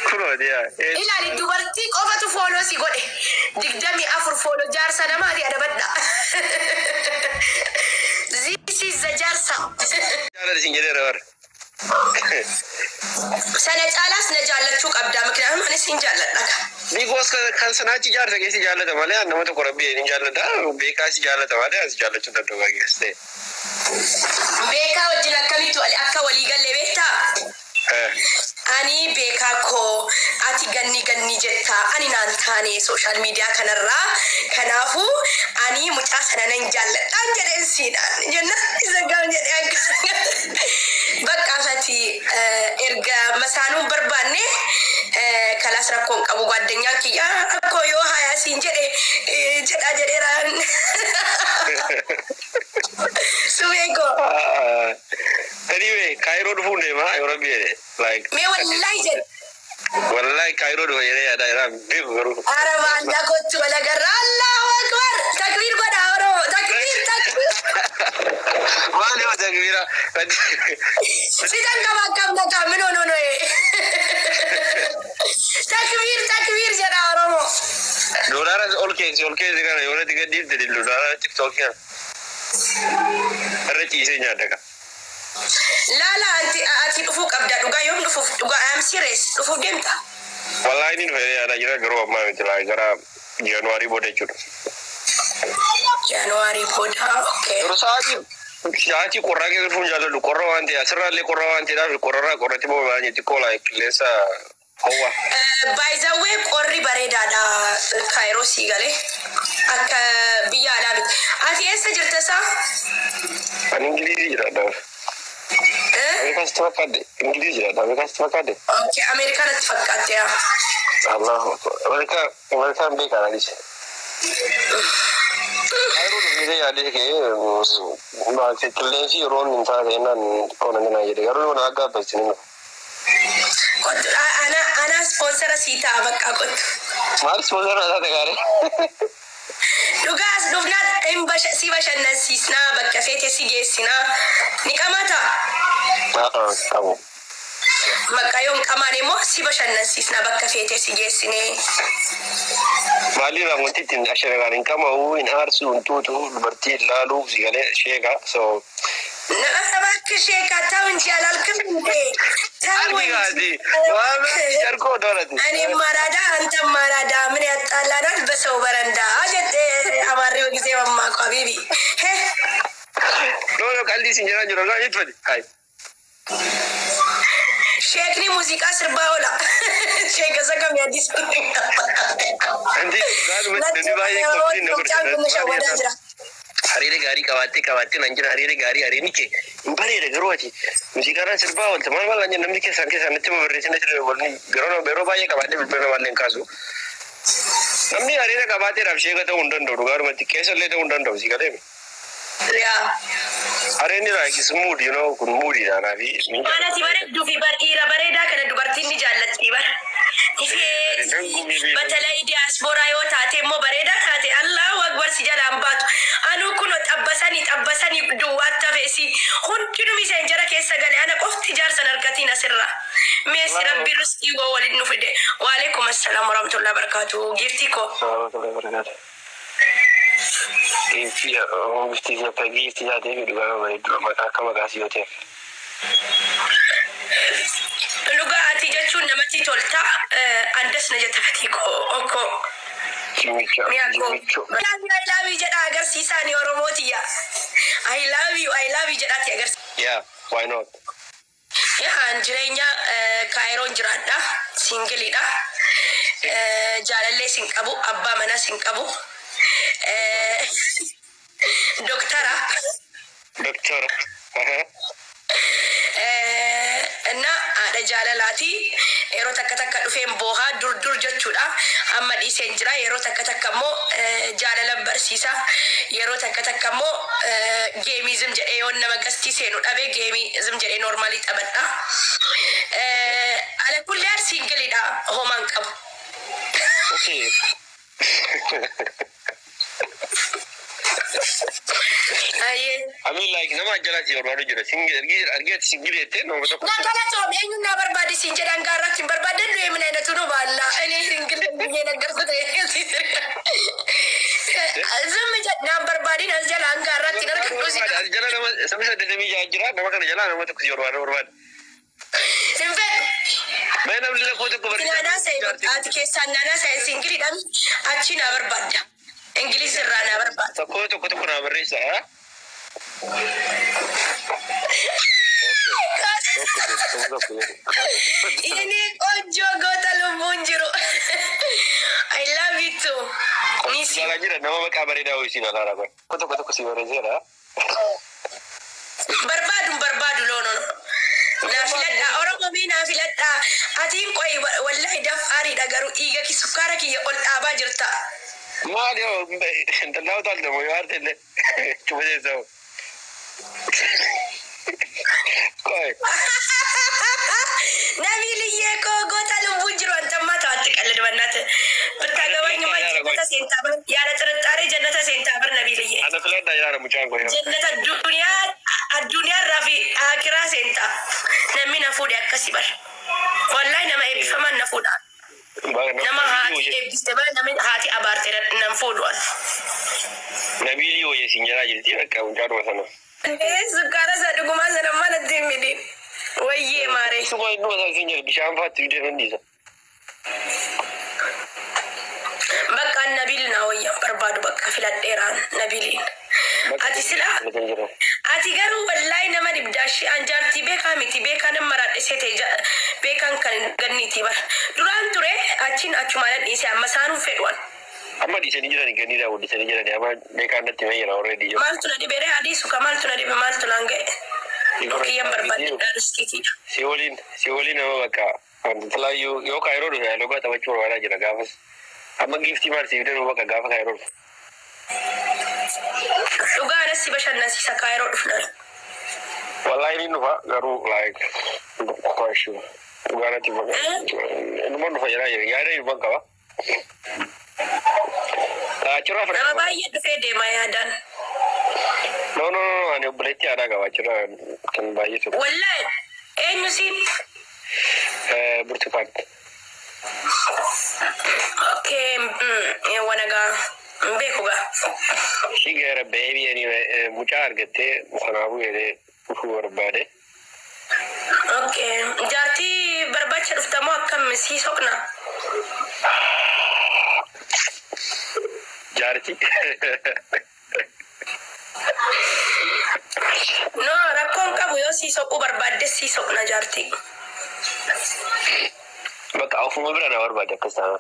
Kunooti yaa. Ilaali, dubartii qofatu follow si godhe. 24 follow jaarsa namaati adabadha. This is the jaarsa. Jaalladha isin jedheera bara. Sana caalaas na jaallachuu qabda. Miknyaatuun anis hin jaalladha. Because kan sanaachi jaarsa keessi jaallata malee an nama tokko rabbi hin jaallata, beekaa si jaallata malee as jaallachuu danda'u gaggeesse. Beekaa wajjin akkamitti akka walii galle beektaa? Ani beekaa koo ati ganni ganni jetta, ani naan taane social media kanarraa, kanaafuu ani mucaa sana nan jaalladhaan jedheen siidhaan jennaan isa gam jedhee akka bakka afati erga masaanuun barbaanne kalaas rakkoon qabu, gwaddanyaan kiyya rakkoo yoo hayaa siin jedhe jedha jedheeraan sumee koo. Anyway, Kaayiroo dhufuun deema yoo rabbi jedhe. Like Mee wallahi jedhe. Wallahi Kaayiroo dhufa jedhee yaada irraa beeku garuu. Arabaan kottu wal agarra. Allahu akbar, takbiir godha Oromoo, takbiir, takbiir. Maali yoo takbiira? Sitan qaba akkam naqa minoo no no, takbiir, takbiir jedha Oromoo. Doolaara ol keessa kana yoo natti gaddiifte doolaara TikTokii kana. Irra ciisee nyaadha ka. Laala, ati dhufuu qabda dhugaa. Yoom dhufuuf dhugaa? I am serious, dhufuuf deemta? Wallahi ni dhufa jedhee yaadaa jira, garuu ammaa miti, laa gara Jaanuwaarii booda jechuudha. Jaanuwaarii booda, okay. Yeroo sa'aatii qorraa keessa dhufuun jaalladhu, qorra waan ta'eef, asirraallee qorra waan ta'eedhaaf, qorrarraa qorratti booda baay'ee xiqqoo laa qilleensa ho'a. By the way, qorri bareedaadha Kaayiroo sii galee akka biyya alaa miti. Ati eessa jirta isaa? Ani Ingilizii jiraadha. Ameerikaas fakkaadde, Ingilizii jiraadha, Ameerikaas fakkaadde. Okay, Ameerikaanatti fakkaatte yaa. Allahu akbar. Ameerikaa, Ameerikaan beekaa anis. Kaayiroo dhufee yaadee kee qilleensi yeroo hin taate jennaan xiqqoo nan jedhe, garuu yoo na akka abbasin hin Kottu, ana sponsor sii ta'a, bakka kottu. Maal sponsor taate gaarii? Dhugaas dhufnaan hin si bashannansiisnaa, bakka feete si geessinaa, ni qamata. Qabu. Maqaa yoo hin qamaane immoo si bashannansiisnaa, bakka feete si geessinee. Maaliif wanti ittiin ashagaan hin qama'u, hin aarsu, hin tuutu, dubartii hin laalu si galee sheeka, so. እባክሽ ተው እንጂ አላልክም እንዴ? ተው እንጂ። Jarkoo doolati. እኔም አራዳ አንተም አራዳ ምን ያጣላናል በሰው በረንዳ jette አማሪው ጊዜ መማቋ ቢቢ። No, no, qalbii sin jedhaa jiru irraa jechuudha. Hai. Sheekni muuziqaa sirbaa oola. Sheeka isa kam yaadis? Anti namni baay'ee qophiin na Mucaan kun na shawwadaa jira. Hariira gaarii qabaattee qabaattee nan jira, hariira gaarii, hariirni kee hin bareeda, garuu ati muuziqaadhaan sirbaa oolte, maal maal naan namni keessaan keessaan natti barreessina jira walni yeroo baay'ee qabaadhee bilbila namaallee hin kaasu. Namni hariira qabaateedhaaf sheeka ta'uu hin danda'u, dhugaadhumatti keessa illee ta'uu hin danda'u, si galee. Yaa. Hariirni like is mood, kun moodiidha kanaafi. Waan ati bareedduu fi dhiira bareedaa kana dubartiin ni jaallatti bara. Ifeeti batalai diyaasporaa yoo taate immoo bareedaa taate, Allahu akbar, si jalaan baatu. Anuu kun xabbasanii xabbasanii duwwaatti hafeesi hundinuu miseenjara keessa gale, ana qofti jaarsan harkatiin asirra. Meesi rabbi riskii goo waliin nu fide. Waalaikum assalaam warahmatullahi wabarakatuh. Giiftii koo. Giiftii, bifti giiftii taatee fi dhugaa bareedduu maqaa akka maqaa si yoo ta'e. Dhugaa ati jechuun namatti tolta. Andas na jetta fatii koo okkoo. Jimmicha. Mi'a koo. Jimmicho. I love you jedha agarsiisaani Oromootiyya. I love you, I love you jedhaati agarsiisa. Yeah, why not? Yaa, jireenya Kaayiroon jiraadha. Singleiidha. Jaalallee sin qabu, abbaa manaa sin qabu. Doktara. Doktora. እና haadha jaalalaati. Yeroo takka takka dhufeen boohaa dur dur jechuudha. Amma dhiiseen jira. Yeroo takka takka immoo jaalala barsiisa. Yeroo takka takka immoo gameii zim jedhee yoo nama guestii seenu dhabe gameii zim jedhee normalii taphadha. Ala kulli singleiidha, homaan qabu. Okay. Ayyee. I mean, like, nama ajjalaati barbaadu jira. Single argee ati single jettee nama tokko. Na galatoom eenyuun na barbaade siin jedhan gaarratti hin barbaadan du'e mina inatu nu baalla. Ani single biyyee naggarfate. Zimmi naan barbaadin as jala hanga irratti hin argadhu si. As jala nama sabni 86 jira. Nama kana jala nama tokko si barbaadu barbaada. Hin fedhu. Mee namni lakkoo tokko Naanaa sa'e ati keessaan naanaa sa'e singiliidhaan achi na barbaadda. Ingiliz irraa na barbaadda. Tokko tokko tokko naa barreessa. Tokko tokko. Inni ቆንጆ goota lubbuun jiru. I love you too. Miss you. Jala jira nama maqaa bareedaa wayisiin alaara kun. Tokko tokko si barreesseera. Barbaadu barbaadu loono. Naa filadhaa Oromoo mee naa filadhaa. Atiin qoyi wallahi daffaariidha garuu dhiiga ki sukkaara kiyya ol dhaabaa jirta. Maal yoo intallaa utaalte moo yoo aarte illee cufa jeessa. Qoy. Nabiliyyee koo goota lubbuun jiru antammaa tawaatti ቀልድ በእናትህ ብታገባኝማ ጀነተ ሴንታብር ያለ ጥርጣሬ ጀነተ ሴንታብር ነቢልዬ። Ana filadhaa jiraara mucaan kun. Jannata addunyaa addunyaa irraa fi akiraa seentaa namni na fuudhe akkasi bar wallahi nama eebbifaman na fuudha nama haati eebbiste bara namni haati abaarte nan fuudhu an. Nabilii wayya siin jalaa jirti bakka mucaadhuma sana. Sukkaara isa dhugumaa sana manatti hin midhin wayyee maaree. Suma inni sana siin jedhe bishaan faatti fidee nan dhiisa. Bakka nabiil na wayyan barbaadu bakka filadheeraan nabiliin. Ati silaa ati garuu wallahi nama dhibdaashi an jaartii beekaa miti beekaa nan maraadhe ta'e beekaan kan ganniiti bara duraan ture achiin achumaan dhiise amma isaanuu fedhuan. Amma dhiisanii jirani ganniidhaa guddisanii jirani amma beekaan natti himee jira already. Maaltu na dhibe ree adiisu ka maaltu na dhibe maaltu naan ga'e kiyyan barbaadde riskiitiidha. Si waliin nama bakka wanti yoo kaayiroo dhufe logaa taphachuu barbaadaa jira gaafas. Amma giiftii maal siif danuu bakka gaafa kaayiroo dhufe. Dhugaa anas si bashannansiisa kaayiroo dhufnaan. Wallahi ni dhufa garuu like kwashu dhugaa natti bakka inuma dhufa jedhaa jira yaada dhufan qaba. Achirraa Nama fudhata. Baay'ee dhufee deema yaadaan. No, no, no, ani obboleettii aadaa qaba achirraa kan baay'ee tokko. Wallahi eenyu si? Burtukaan. Okay, wanagaa hin beeku gaa. Ishii gara baby anyway mucaa argattee kanaafuu jedhee dhufuu barbaade. Okay, jaartii barbaacha dhuftamoo akkam sii soqna? Jaartii. No, rakkoon qabu yoo sii soquu barbaadde sii soqna jaartii. Bakka ofuma bira na barbaade akkas ta'a.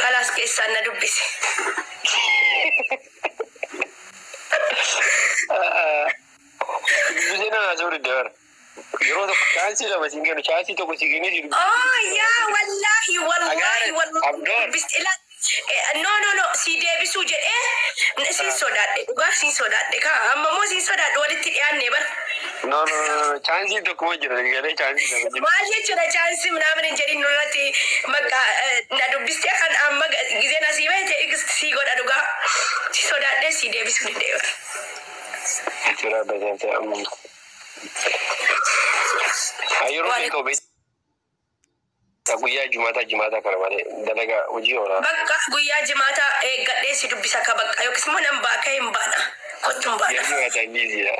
Kalaas keessaan na dubbise. Dubbisee na naasuu didde bara. Yeroo tokko chance lama siin kennu chance tokko si kennee si dubbisee. Oh yaa wallahi wallahi Agaare, wallahi Abdoor. Dubbiste ilaal. No, no, no, si deebisuu jedhee siin sodaadhe dhugaa siin sodaadhe kaa amma immoo siin sodaadhe walitti dhiyaanne bara. No, no, no, no, chance tokkuma jira galee chance lama jira. Maal jechuudha chance ምናምን hin jedhin nurratti bakka na dubbistee kan amma gizeen asii bahe ta'e si godha dhugaa si sodaadhe si deebisuu didee bara. Sodaadha chance amma. Yeroo inni qabu beektaa guyyaa jumaataa jumaataa kana malee dalagaa hojii oolaa. Bakka guyyaa jimaataa eeggadhee si dubbisa ka bakka yookiis immoo nan baaka hin baana kottu hin Guyyaa baana. jumaataa biiziidha.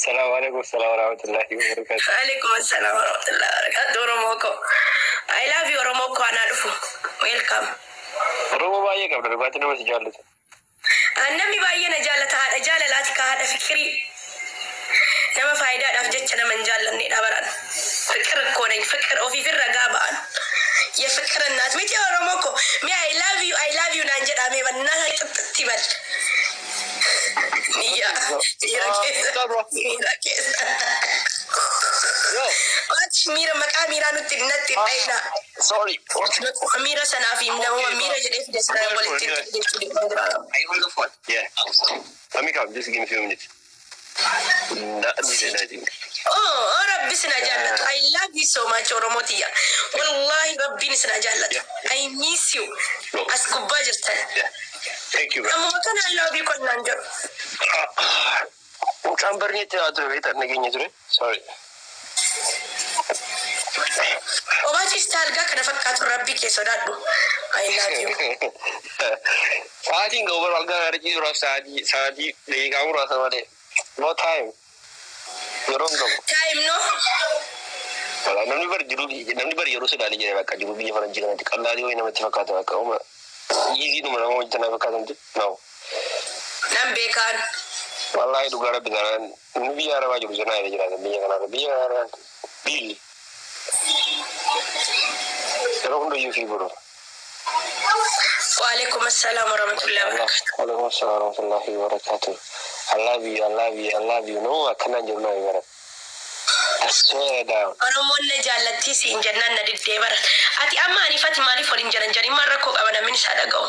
Salaamu alaikum salaam warahmatullahi wabarakatuh. Alaikum assalam warahmatullahi wabarakatuh. Oromoo ko. I love you Oromoo ko anaa dhufu. Welcome. Oromoo baay'ee qabda dhugaatii nama si jaallatu. Namni baay'ee na jaallata haadha jaalalaati ka haadha fikirii. Nama faayidaadhaaf jecha nama hin jaallannedha baran. ፍቅር እኮ ነኝ ፍቅር ofiifirra gaa ba'an. የፍቅር እናት miti Oromoo ko. Mi I love you, I love you naan jedhame bannaa qixxatti bal. Niyya miira keessa miira keessa. Yo, Waati miira maqaa miiraa nutti natti hin dhayina. Sorry. Miira sanaa fi nama miira jedhee fide sana walitti jechuudha. Are you on the phone? Yeah. Let me come. Just give me a few minutes. That is it, I think. Oh, Rabbi sina jaallatu. I love you so much, Oromoo tiyya. Wallahi Rabbiin sina jaallatu. I miss you. As gubbaa jirtan. Yeah. Thank you. Ammuma kana I love you qonnaan jedhu. Mucaan barneetti haa ture, beektaa, nageenya ture. Sorry. Obaachista algaa kana fakkaatu, Rabbi kee sodaadhu. I love you. Sa'aatiin ga'u bara algaa gaarii ciisuudhaaf sa'aatii daqiiqaa muraasa malee. No time. Yeroo hin qabu. Time no. Wala namni bar jiru, namni bar yeroo sodaanii jira, bakka jiru biyya faranjii kanatti qallaalii wayii namatti fakkaata, bakka uma easy dhuma nama hojjetan fakkaatanti. No. Nan beekaan. Wallaahi dhugaa Rabbi kanaan inni biyya arabaa jiru sanaa jira jiraatan biyya kanarra, biyya kanarra biyyi. Yeroo hundayyuu fi godhu. Waalaikum assalam warahmatullahi wabarakatuh. Waalaikum assalam warahmatullahi wabarakatuh. I love you, I love you, I love you. No, akkanaan jiru naa bara. I swear down. Oromoon na jaallattii siin jennaan na diddee bara. Ati amma anifati maaliif waliin jiran jedhanii maal rakkoo qaba namni isaa dhaga'u?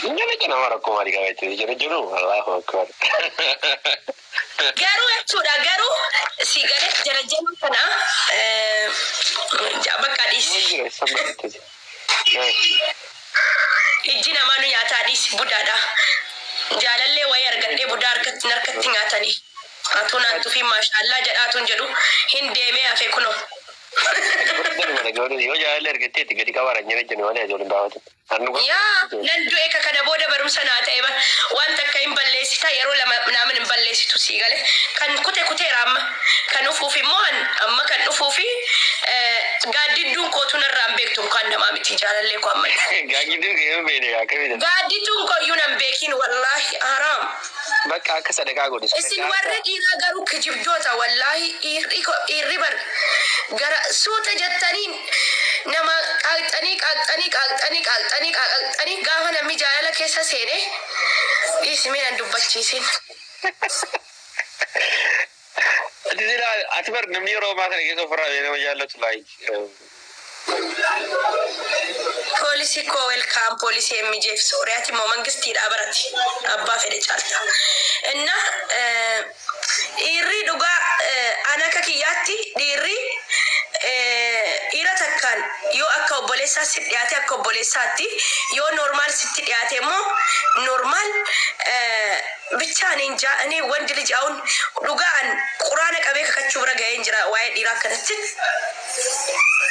Jala jala nama rakkoo maalii qaba jechuudha. Jala jiru Allahu akbar. Garuu jechuudha, garuu si galee jala jala kana bakka dhiisi. Jira isa barate. Ijji namaa nu nyaataa, dhiisi, budaadha. Jaalallee wayii argadhee budaa harkatti nyaatanii. Atuun antufi maashaallaa jedhaatuun jedhu hin deemee hafe kunoo. Yoo jaalallee argatteetti gadi qabaara jala jala malee ijoolleen baafatu. Yaa nan du'e ka kana booda barumsa naa ta'e bara waan takka hin balleessita, yeroo lama naamin hin balleessitu, sii gale kan kute kuteera. Amma kan dhufuuf immoo amma kan dhufuufi gaaddidduun kootu narraa hin beektu kan namaa miti jaalallee koo amma. Gaaggidduu kee hin beekne akkamitti? Gaaddidduun kooyyuu nan beekin, wallaahi haraam. Bakka akka sadaqaa godhi. Isin warri dhiiraa garuu kijibdoota, wallaahi dhiirri bar gara suuta jettaniin nama qaaqxanii qaaqxanii qaaqxanii qaaqxanii qaaqxanii gaafa namni jaalala keessa seene dhiisimee nan dubbachiisin. Ati sila ati bar namni yeroo ammaa kana keessa ofirraa nama jaallatu like. Poolisii koo, welcome poolisii MJF Sooriyaati immoo mangistiidha barati abbaa fedhe caalta. Inna dhiirri dhugaa ana akka kiyyaatti dhiirri dhiira takkaan yoo akka obboleessaa si dhiyaate akka obboleessaatti, yoo normal sitti dhiyaate immoo normal ብቻ እኔ እንጃ። እኔ ወንድ ልጅ አሁን dhugaa an quraana qabee kakachuu bira ga'een jira waa'ee dhiiraa akkanatti.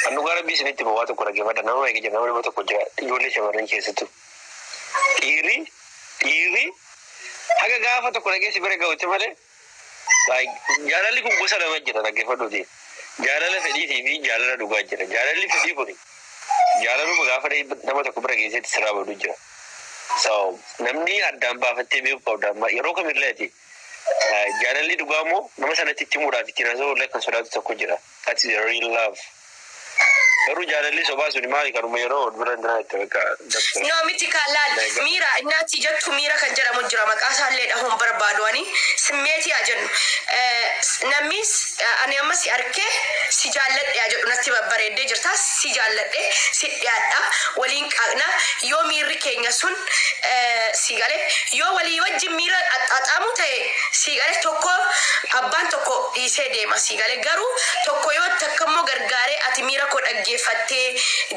An dhugaa Rabbii isinitti waa tokko dhaggeeffadha. Nama eega jira, nama dhibba tokko jira, ijoollee shamarran keessattuu. Dhiirri haga gaafa tokko dhageessi bira ga'utti malee, like jaalalli kun gosa lama jira, dhaggeeffadhuuti. Jaalala fedhiitii fi jaalala dhugaa jira. Jaalalli fedhii kun jaalaluma gaafa nama tokko bira geessetti sirraa badu jira. So namni addaan baafattee beeku qabda amma yeroo kamilleeti. Jaalalli dhugaa immoo nama sanatti itti himuudhaaf ittiin haasa'uu illee kan sodaatu tokko jira. That is a real love. Garuu jaalalli sobaa suni maali, kanuma yeroo wal bira hin itti bakka. No miti, kan laal miira innaatti jettu, miira kan jedhamu jira, maqaa isaallee dhahuun barbaadu, ani simmeetii haa jennu. Namnis ani amma si arkee si jaalladhe haa jedhu, natti babbareeddee jirta, si jaalladhe, si dhiyaadha, waliin qaaqna, yoo miirri keenya sun si galee, yoo walii wajjin miira xaxaamu ta'e, si galee, tokko abbaan tokko dhiisee deema, si galee. Garuu tokko yoo takka immoo gargaaree ati miira koo dhaggeeffattee,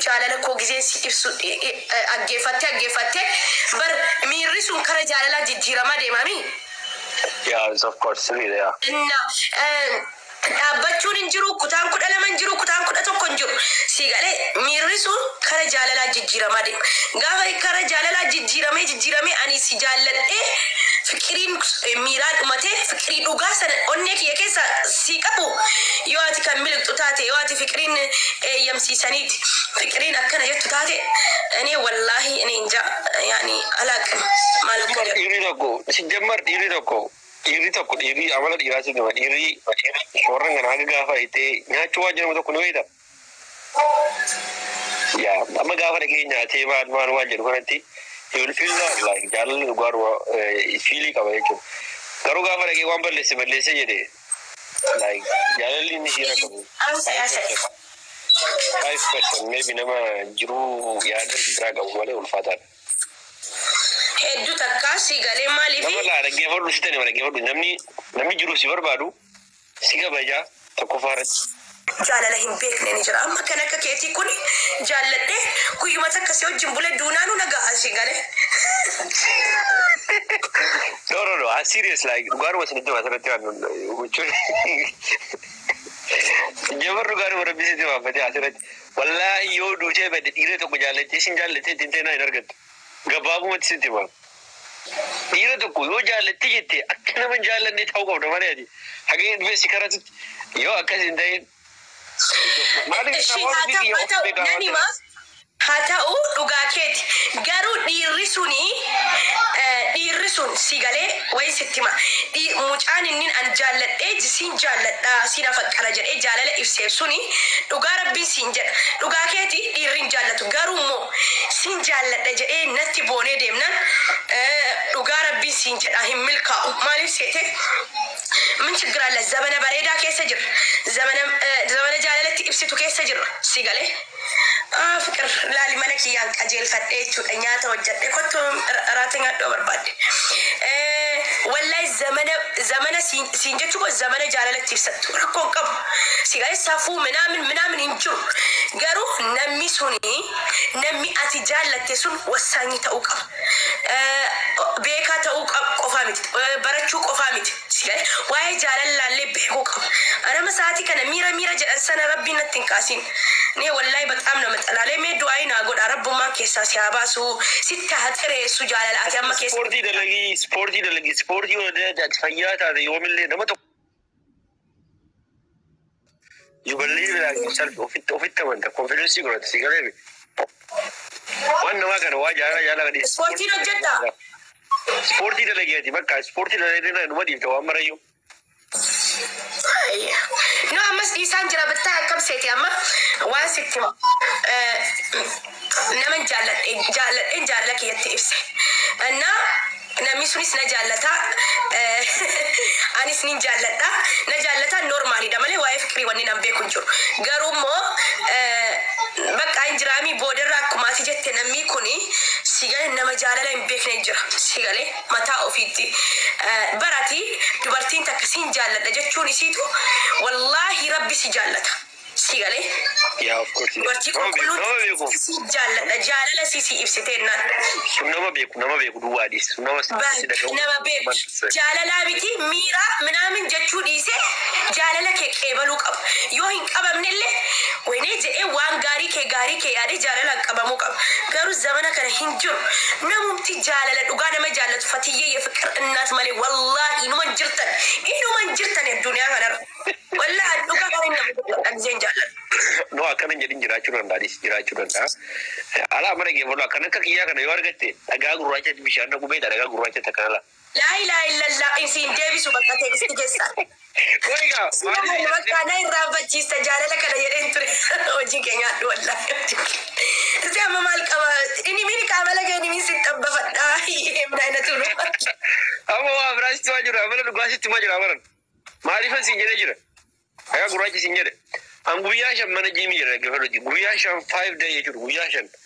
jaalala koo gizeen si ibsu dhaggeeffattee bar miirri sun kara jaalalaa jijjiiramaa deemami. Yeah, of course, sirriidha yaa. እና dhaabbachuun hin jiru, kutaan 12 hin jiru, kutaan 11 hin jiru. Si galee, miirri sun kara jaalalaa jijjiiramaa deema. Gaafa kara jaalalaa jijjiiramee jijjiiramee ani si jaalladhee fiqiriin miiraa dhumatee fiqirii dhugaa sana onnee kiyya keessa si qabu, yoo ati kan miliqxu taate, yoo ati fiqiriin eeyyamsiisaniiti fiqiriin akkana jettu taate, እኔ wallaahi እኔ እንጃ ያኒ አላቅም maal akka jedhu. Dhiirri tokko si jammar, dhiirri tokko dhiirri amala dhiiraa si gama, dhiirri shamarran kana haga gaafa ittee nyaachuu waan jedhamu tokko ni beekta. Yaa amma gaafa dhaqee nyaatee maal maal waan jedhu kanatti he will feel love, like jaalalli dhugaa feelii qaba jechuudha. Garuu gaafa dhaqee waan balleesse balleesse jedhe, like jaalalli inni dhiira qabu 5% maybe nama jiruu yaada biraa qabu malee ulfaataadha. Hedduu takkaa si galee maaliifi Nama laa dhaggeeffadhu, si tani dhaggeeffadhu, namni jiru si barbaadu. Si kabajaa tokkoffaa irratti. Jaalala hin beekne ni jira. Amma kan akka keetii kun jaalladhee guyyuma takka si wajjin bule duunaanu nagaa si galee. No, no, no. I'm serious. Like, dhugaadhuma isinitti hima asirratti waan jechuun. Jabar dhugaadhuma rabbi sitti baafate asirratti. Wallaahi yoo duutee badde dhiira tokko jaallattee sin jaallattee ittiin teenaa hin argattu. Gabaabumatti sitti hima. Dhiira tokko yoo jaallattee jette akka nama hin jaallanne ta'uu qabda malee ati. Haga inni dhufee si karatutti yoo akkas hin ta'in. Maaliif Ishii haa ta'u, haa ta'u, nan hima. Haa ta'u, dhugaa keeti. Garuu dhiirri suni, dhiirri sun si galee wayi sitti hima. Mucaan inni an jaalladhee siin jaalladhaa siin afaqqara jedhee jaalala ibseef suni dhugaa rabbiin siin jedha. Dhugaa keeti, dhiirri hin jaallatu. Garuu immoo siin jaalladha jedhee natti boonee deemnaan, dhugaa rabbiin siin jedha, hin milkaa'u. Maaliif seete? ምን ችግር አለ? Zamana bareedaa keessa jirra. Zamana jaalalatti ibsitu keessa jirra. Si galee? Fiqir laali, mana kiyyaan qajeelfadhee jechuudha. Nyaata hojjedhe, kottu raata nyaadhoo barbaadde. Wallahi zamana siin jechuu koo zamana jaalalatti ibsattu rakkoon qabu. Si galee, safuu minaamin minaamin hin jiru. Garuu namni suni, namni ati jaallatte sun wasaanyii ta'uu qaba. Beekaa ta'uu qofaa miti. Barachuu qofaa miti. Si galee, waa'ee jaalalaallee beekuu qaba. Anama sa'aatii kana miira miira jedhan sana rabbiin natti hin kaasin. Nee, wallahi በጣም ነው የምጠላው። Mee du'aa naa godha, rabbummaan keessaa si haa baasu, sitti haa xireessu jaalala ati amma keessa. Ispoortii dalagii, ispoortii dalagii, ispoortii yoo ati fayyaa taate yoomillee nama tokko. You believe like yourself, ofitti amanta, confidence godhate, si galee. Waan namaa kana waa jaalala jaalala kan. Ispoortiin hojjedhaa? Ispoortii dalagii ati, bakka ispoortii dalagii numa dhiifta waan marayyuu. No, ammas dhiisaan jira bittaa. Akkam seeti, amma waan sitti hima. Naman jaalladhe jaalladheen jaalala kiyyatti ibse. Innaa namni sunis na jaallata, anis nin jaalladha. Na jaallata normaalidha malee waa'ee fikirii wanni nan beeku hin jiru. Garuu immoo bakka hin jiraamii boodarra akkuma ati jette namni kuni si galee, nama jaalala hin beekne jira. Si galee, mataa ofiitti barati dubartiin takka siin jaalladha jechuun isiitu wallaahi rabbi si jaallata. Si galee, Yeah, of course. dubartii Nama beeku, nama beeku. qulqulluun si jaalladha jaalala si ibsiteennaan. Sun nama beeku, nama beeku duwwaa dhiis. Sun nama si dhaga'u. Nama beeku jaalalaa miti, miira minaamin jechuu dhiisee jaalala kee qeebaluu qaba. Yoo hin qabamnellee waynee jedhee waan gaarii kee yaadee jaalalaan qabamuu qaba. Garuu zamana kana hin jiru. Namumti jaalala dhugaa nama jaallatu fatiyyee የፍቅር እናት malee wallaahi inuma hin jirtan, inuma hin jirtan addunyaa kanarra. Wallaahi dhugaa kana nama jaalladha giseen jaalladha. No, akkana hin jedhin, jiraachuu danda'a, dhiis, jiraachuu danda'a. Alaa mana geeffalu akkan akka kiyyaa kana yoo argatte dhagaa gurraachatti bishaan dhaquu beekta, dhagaa gurraachatti akkana laa. Laa ilaaha illallah, isiin deebisu bakka teeksti keessaa. Waygaa. Bakka na irraanfachiista jaalala kana jedheen ture, hojii kee nyaadhu wallaahi. Si amma maal qaba? Inni mini qaama laga inni min si xabbafadhaa himna ina tunu. Amma waa biraa sitti maa jira, amala dhugaa sitti maa jira amaran. Maaliifan siin jedhee jira? Dhagaa gurraachi siin jedhe. An guyyaa 5 mana jiimii jira dhaggeeffadhuuti. Guyyaa 5, 5 day jechuudha, guyyaa 5.